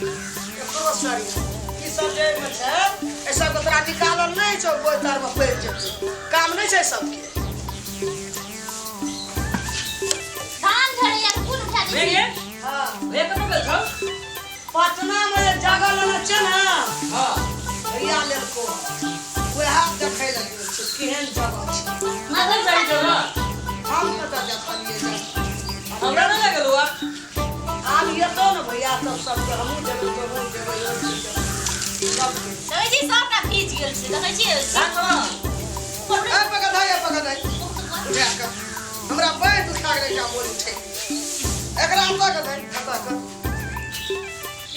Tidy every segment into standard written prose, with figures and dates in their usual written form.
एकरो सरिया ई सब जे एहिमे छै एहि सबके तोरा निकालल नहि छौ ओहि तरमे पड़ि जेतै काम नहि छै सबके धान झड़ैया के फूल उठा दै भैया हँ भैया कतऽ गेल छौ पटना मे जे जगह लेने छै ने हाँ भैया लेलको वएह देखै लए गेल छै केहन जगह छै कतऽ जाइ जगह हम कतऽ देखलियै जगह हमरा नहि लगल हुआ आब एतौ ने भैया तब सबके हमहूँ जेबै तोहूँ जेबै ओहूँ जेबै सबके देखै छी सबटा भीज गेल छै देखै छियै धान कहाँ ए पकड़ धइ ए पकड़ धइ उठा कऽ हमरा बाँहि दुखा गेलै एकरा बोल उठै एकरा लऽ कऽ धइ खता कऽ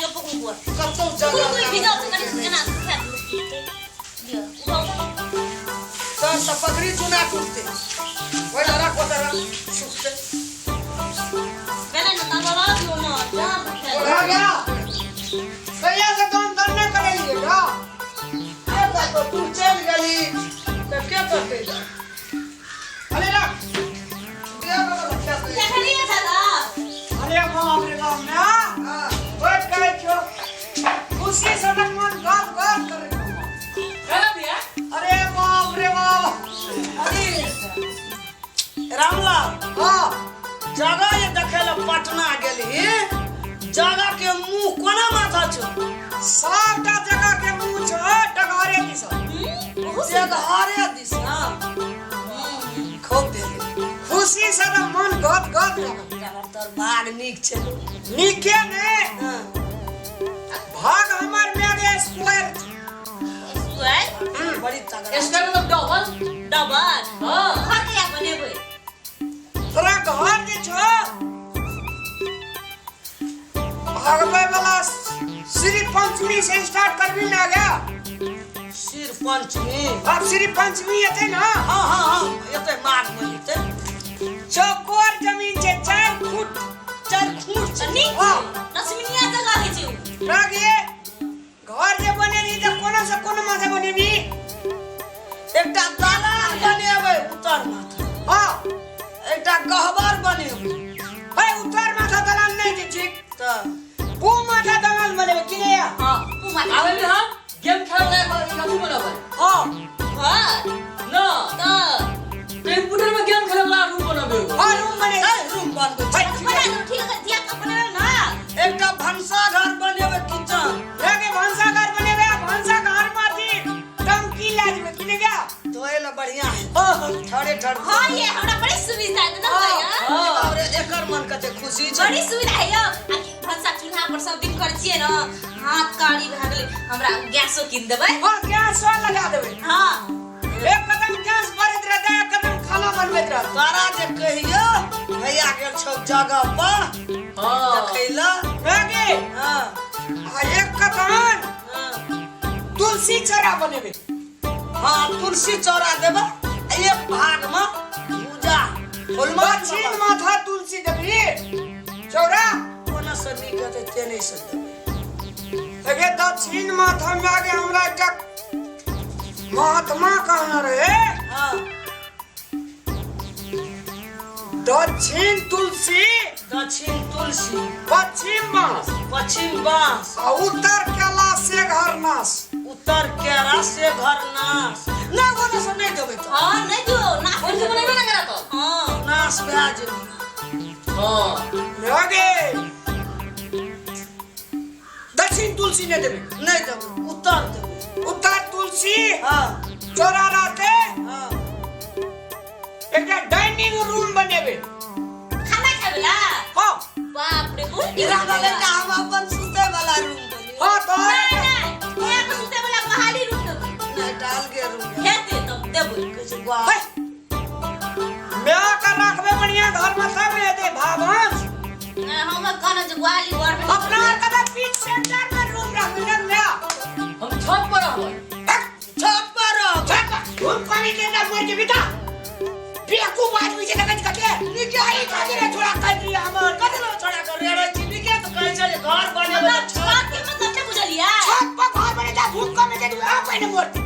यो पकड़ू बोल कतौ जगह कुल भिजल छै कनि एना सुखा दियौ लिअ उठाउ तर से पकड़ी चुना टूटते ओहि लए रख ओतऽ रख सुखते भेलै ने तब रह दियौ ने जान दुखा भऽ गया कहिया से काम धंधा करेलिए का के करतौ तू चलि गेली तऽ के करतै तऽ अरे रख के करतौ खेतै देखलियै दादा अरे बाप रे बाप ना हँ ओए कहै छो खुशी से तक मन गद गद करे छौ। कहला भैया अरे बाप रे बाप अरे रामलाल हाँ जगह जे देखै लए पटना गेलही जगह के मुंह कोना माथा छौ सबटा जगह के मुंह छौ डगहरे दिस बहुत डगहरे दिस ना खूब भेलै खुशी से तऽ मन गद गद रहल जगह तोर भाग नीक छै नीके ने हाँ। भाग हमर मेरे स्क्वायर स्क्वायर बड़ी तगड़ा स्क्वायर मतलब डबल डबल हाँ घर कहिया बनेबै तोरा घर जे छौ भगबै वाला श्री पंचमी से स्टार्ट करबी ना गया सिर पंचमी अब श्री पंचमी एतै ना हाँ हाँ हाँ एतै माघ मे एतै चौकोर जमीन छै 4 फुट 4 फुट तऽ नीक हाँ। लक्ष्मीनिया जगह होइ छै उ रागे घर जे बनेबी तऽ कोनो से कोनो माथे बनेबी एकटा दलान बनेबै उत्तर माथा हाँ एकटा गहबर बनेबै है उत्तर माथा दलान नहीं छै ठीक तऽ पू माथा दलान बनेबै कि नहीं या हाँ उ माथा आबै में हम गेम खेले लायक अथी बनाबै हाँ घर ना तऽ कंप्यूटर में गेम खेले वाला रूम बनाबै एगो। हाँ रूम बने है रूम बनबै है छै बना दो ठीक है धिया का बनेबै ना एकटा भनसा घर बनेबै किचन रागे भनसा घर बनेबै आ भनसा घर में अथी टंकी ला जेबै कि नहीं गया धोए लए बढ़िया है हाँ हाँ ठरे ठर हाँ ये हमरा बड़ी सुविधा है ना भैया हाँ बाप रे एकर मन कते खुशी छै बड़ी सुविधा है यौ आ कि भनसा चूल्हा पर सब दिन करै छियै ने हाथ कारी भए गेलै हमरा गैसो कीन देबै हाँ गैस लगा देबै हाँ एक कदम गैस भरैत रहतै एक कदम खाना बनबैत रहतै तोरा जे कहियो भैया गेल छौ जगह पर हाँ देखै लए रागे हाँ आ एक कदम हाँ तुलसी चौरा बनेबै हाँ तुलसी चौरा देबै आ एक भाग में पूजा फुलमा दक्षिण माथा तुलसी देबही चौरा कोना से नीक हेतै ते नहि से देबै अगे दक्षिण माथा में आगे हमरा एकटा महात्मा कहना रहे हाँ दक्षिण तुलसी दक्षिण तुलसी पश्चिम बांस पश्चिम बांस आ उत्तर केला से घर नाश उत्तर केरा से घर नाश नहि ओने से नहि देबै तऽ हाँ नहीं दियो नाश कौन से बनेबै ना करा तो हाँ नाश भए जेबै हाँ आगे दक्षिण तुलसी नहीं देबै नहि देबै उत्तर देबै उत्तर तुलसी हाँ चौरा रहते हाँ एकटा डाइनिंग रूम बनेबै खाना खाय वाला हाँ बाप रे बहुत नीक एकरा वाला एकटा हम अपन सुतै वाला रूम बनेबै हाँ तो नहीं नहीं एक सुते वाला बहाली रूम देबै नहि एकटा अलगे रूम हेतै तब देबै कहै छै वाह है म्याह के रखबे बढ़िया घर में तब ने हेतै भावंश नहीं हम कहना जे ग्वाली घर में अपना आर के तऽ बीच सेंटर में रूम रखबे ने म्याह हम छत पर रहबै छत पर रहब छत पर धूप पानी के ना मर जेबी ता बेवकूफ आदमी छै देखै छी कते नीके अरे कते रे छोड़ा कर दिया हमर कते लोग छोड़ा कर रे छी नीके तऽ कहै छै जे घर बनेबै मतलब तऽ छत छत के मतलब नहि बुझलियै छत पर घर बने ता धूप कम हेतै तऽ उएह पहिने मरतै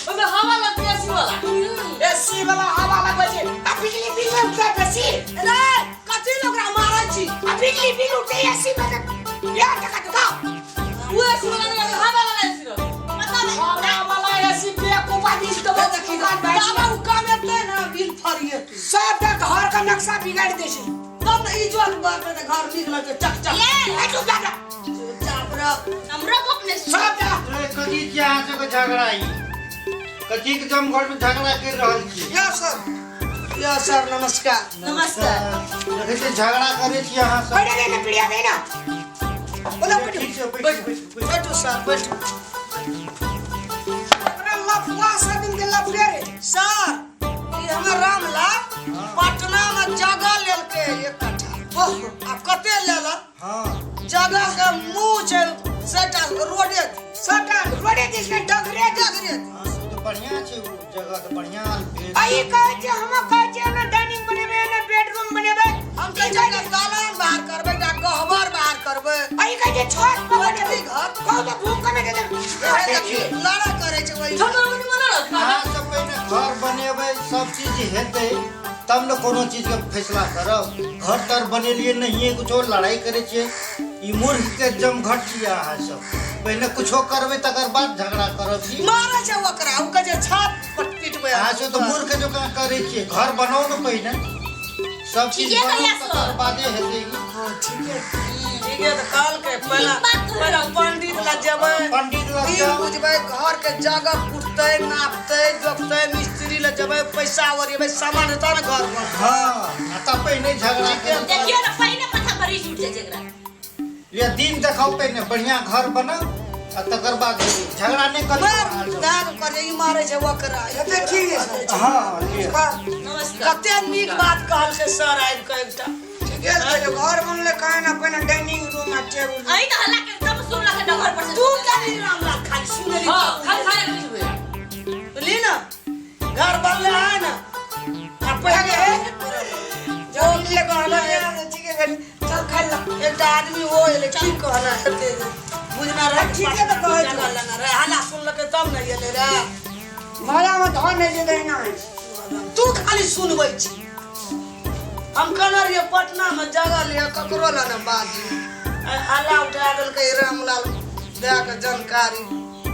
ओहिमे हवा लगतै एसी वाला एसी वाला हवा लगबै छै आ बिजली बिल नहि उठतै बेसी रे कथी लोग ओकरा मारै छी आ बिजली बिल उठतै एसी में तऽ यार टका बिगाड़ दै छै। तब ने इज्जत बात में घर नीक लगतै चक चक। ये ए चुप जा जा। चुपचाप रह। हमरो गप ने सुन। सब जा। रे, कथी छियै अहाँ सबके झगड़ा ई? कथी के जमघट में झगड़ा कर रहल छी? यस सर, यस सर, नमस्कार। नमस्कार। देखै छियै झगड़ा करै छी अहाँ सब। बैठे ने पीड़िया गई ना। बोला बैठो। ठीक छै, बैठू बैठू बैठू। बैठू सर, बैठू। अपना लफुआ सब दिन के लफुए रे। सर, ई हमर रामलाल पटना में जगह लेलकै एक कट्ठा। ओहो। आ कते लेलक? हाँ। जगह के मुँह छै सेटा रोडे दिस। सबटा रोडे दिस ने डगरे दिस। डगरे दिस। हाँ, तऽ बढ़िया छै ओ जगह, तऽ बढ़िया भेल। आ ई कहै छै, हम कहै छै ना डाइनिंग बनेबै ना बेडरूम बनेबै। हम कहै छियै एकटा दालान बाहर करबै, एकटा गहबर बाहर करबै। आ ई कहै छै छत पर बनेबै। घर। कहू तऽ भूख कमे दे दे। देखी, लड़ाइ करै छै ओहि। छत पर बनी मना रख। अहाँ सब पहिने घर बनेबै, सब चीज हेतै तब ने कोनो चीजके फैसला करब। घर तर बनेलियै नहिये कुछो, लड़ाइ करै छियै। ई मूर्ख के जमघट छियै। अहाँ सब पहिने कुछो करबै तकर बाद झगड़ा करब की? मारै छै ओकरा, ओ कहै छै छत पर पिटबै। अहाँ सब तऽ मूर्ख जकाँ करै छियै। घर बनाउ ने पहिने, सब चीज ठीके बनाउ कहिया सर। तकर बादे हेतै ई। हाँ, ठीके ठीके। तऽ कहलकै पहिला नीक बात कहलकै। पहिला पंडित लग जेबै, पंडित लग दिन जाउ। बुझबै, घर के जगह कुटतै, नापतै, जोखतै, मिस्त्री लग जेबै, पैसा ओरिएबै, सामान हेतै ने घर पर। हाँ, आ तब पहिने झगड़ा करब। देखियो ने पहिने माथा पर उठ जाइ छै एकरा। ये दिन देखाउ, पहिने बढ़िया घर बनाउ आ तकर बाद झगड़ा नहि करू मार अहाँ सब। दाग करे, ई मारै छै ओकरा। एते ठीक है सर। हाँ, लिअ। नमस्कार। कते नीक बात कहलकै सर आबि कऽ एकटा। ठीके छै, जो घर बनले कहे ना पहिने डाइनिंग रूम आ टेबुल। अही तऽ हल्ला के एकदम सुनलक डगर पर से। तू कभी रामलाल खाली सुनली। हां, खाली खाली बुझबै। बुझली ना, घर बनले है ना, आ पहिले जमीन ले कहला ठीक है, चल खा ला। एकटा आदमी हो एलै, की कहना हेतै बुझना रहे। ठीके तऽ कहै छौ। जगह लेना रहे, हल्ला सुनलकै तब ने एलै रे। माला में धन नहीं जे ना है। तू खाली सुनबै छी। हम कहने रहियै पटना में जगह लिअ, ककरो लए ने बाजी। आइ हल्ला उठा देलकै रामलाल दए कऽ जानकारी,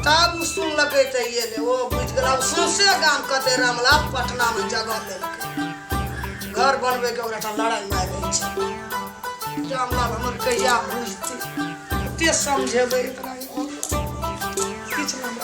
तब ओ सुनलकै तऽ एलै। ओ बुझि गेल, आब सौंसे गाम कहतै रामलाल पटना में जगह लेलकै, घर बनबैके ओकरा ठाम लड़ाइ मारि होइ छै। रामलाल हमर कहिया बुझतै? कते समझेबै एकरा, किछु नहि।